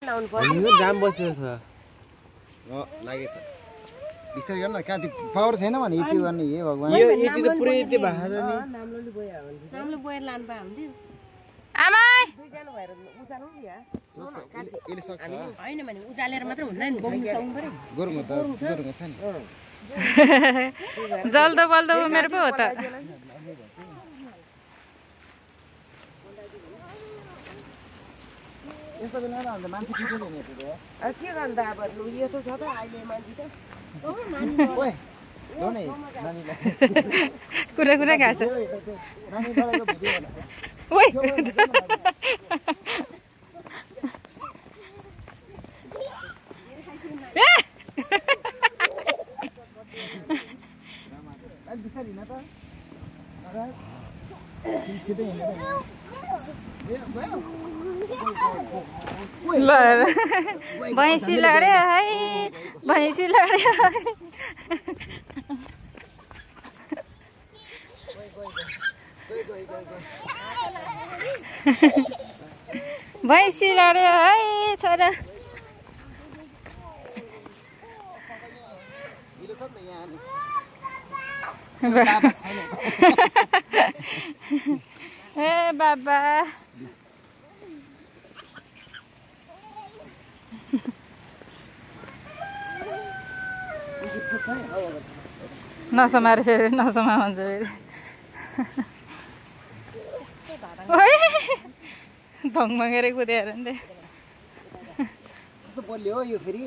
यो जाम बसेको छ लागेछ बिस्तारै गर्न कहाँ पावर छैन भने यति गर्ने हे भगवान यो यति त पुरै यति भार नि नामले बोया हुन्छ नामले बोएर लान पाए हुन्थ्यो आमा दुई जना भएर उचाल्नु नि यार यसले सक्छ हैन भने उचालेर मात्र हुन्न नि सक्नु पर्यो गोरुङ त गोरुङ छ नि जल्दो बल्दो उमेर पो हो त यस्तो बेला अन्त मान्छे छिटो नि हेर्छ के गर्नु त अब यो त छ त अहिले मान्छे छ ओए लो नै नानीलाई कुरा कुरा खान्छ नानी बलेको भिडियो होला ओइ बिस्तारै हिँड त छिटो हिँडेर ल भैँसी लड्यो है भैँसी लड्यो भैँसी लड्यो है छोरा ए बाबा नसमाएर फेरि नसमा हुन्छ फेरि भङभङेरै कुदेर नि कस्तो बोल्यो यो फेरि